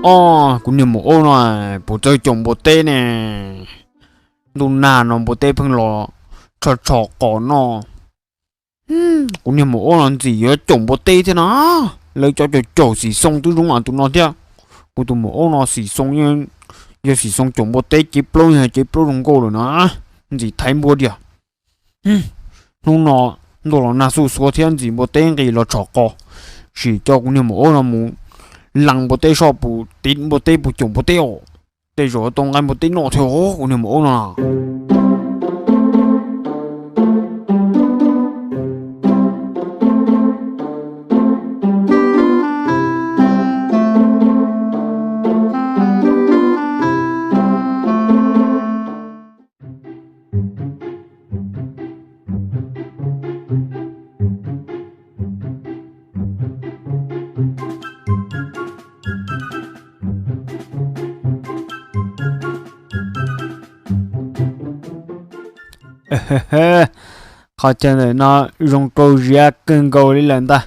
Os, kuv niag maum aub no puas txawj caum npua teb ne? Ntuj nag no npua teb pheej los tshov tshov qos no. Kuv niag maum aub no ntxim yuav caum npua teb thiab no. Lawv cov caum caum xim xoo twb zoo tus no thiab. Kuv tus maum aub no xim xoo, yog xim xoo caum npua teb cev plaub, yog cev plaub zoo nkauj lawm no, ntxim thaiv npua diam. Hnub no ntuj los nag xuj xuav thiab ntxim npua teb nqis los tshov qos, sim coj kuv niag maum aub no mus lees npua teb soj pus tiv npua teb pus caum npua teb os. Tej zaum tau nqaij npua teb noj thiab os kuv niag maum aub no. Qhov chaw ntawm no zoo nkauj ziab kawg nkaus li lawm ntag.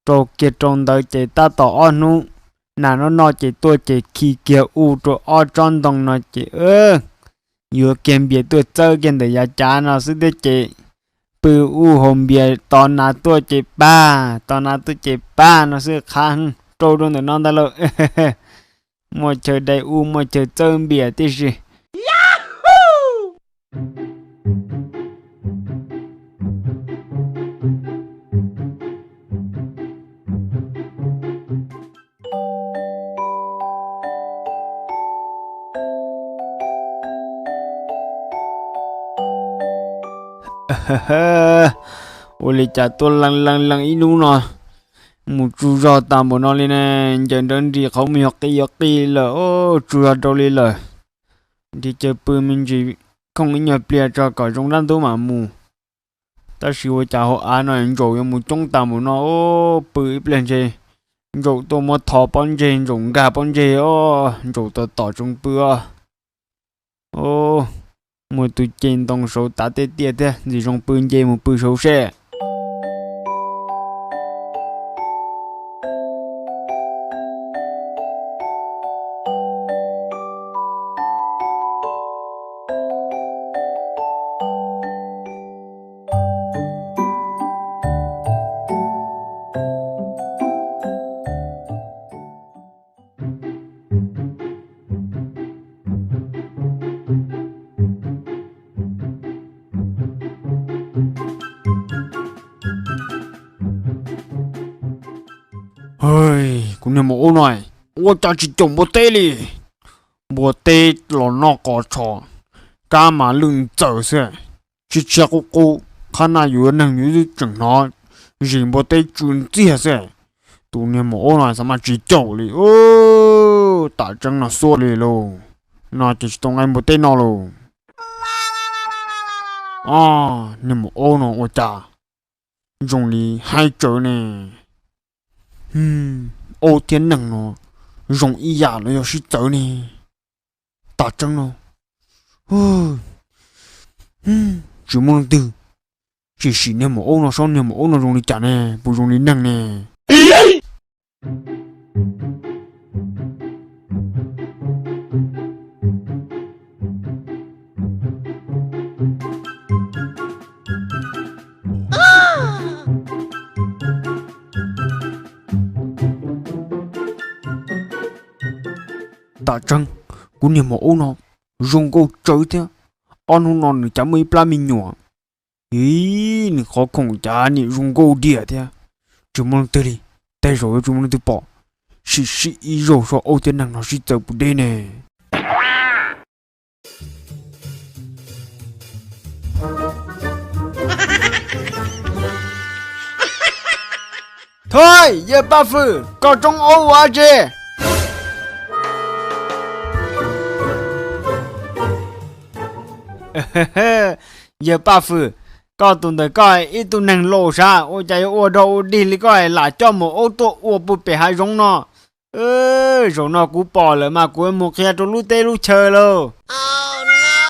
Rau kiag rau ntawd ces tab tom ob hnub nas noj noj ces tuaj ces khi kiag u rau ob tsob ntoo no ces yuav kiag npias tuaj txawb kiag ntawm yav cav no xwb thiab ces pw u haus npias tos nas tuaj ces pag, tos nas tuaj ces pag no xwb qhav rau rau ntawm no ntag lauj. Muaj chaw dai u muaj chaw txawb npias tib si. Ua li cas tuaj lees lees lees ib hnub no mus tsaug zog tas npaum no li ne? Ncaws nrawv nris qhov muag yuav qi yuav qi lawm, tsaug zog rau li lawm. Nrhiav chaw pw me ntsis khooj ib nyuag pliag tso kom zoo dab ntub mam mus. Tab sis ua cas hauv av no ntsaum yuav mus coob tas npaum no, pw ib pliag ntshe ntsaum tuaj muab tho pob ntseg, ntsaum nkag pob ntseg os, ntsaum tom tom tsoov pw os. Muaj tus ce ntoo saud tav tej tiaj thiab, ntxim zoo pw nce mus pw saud seb. Kuv niag maum ub no, ua cas tsis caum npua teb li? Npua teb los noj qos tshos, kab mas lwj ntxaws xwb, tshiab tshiab qub qub, qhab naj yuav neeg yuav tseem hnov zis npua teb tsw ntxiag xwb. Tus niag maum ub no xav mas tsis caum li, tam tseeb no xuab li lauj, no ces tsis tau nqaij npua teb noj lauj. Niag maum ub no ua cas zoo li haib tsawv ne? Aub thiab neeg no zoo ib yam los yog sib txawv ne? Tam tseeb no tsis muaj leej twg tsis sim niag maum ub no saib niag maum ub no zoo li cas ne, puas zoo li neeg ne? Tam tseeb, kuv niag maum ub no zoo nkauj tsawv thiab. Ob hnub no nws cas muaj ib plab me nyuam, ib nws qhov khoom cas nim zoo nkauj diam thiab. Tsis muaj leej twg li, tej zaum yuav tsis muaj leej twg pom, sim sib ib zaug saib aub thiab neeg no sib txawv puas deb ne. Thov, yawg Paj Fwm, koj tsoob aub ua dab tsi? Yawg Paj Fwm, koj tus ntawm koj ib tug neeg laus sav ua cas yuav ua dog ua dig li koj lam coj maum aub tuaj ua puag pem hav zoov no. Zaum no kuv pom lawm mas kuv mus qhia rau lub teb lub chaw lauj.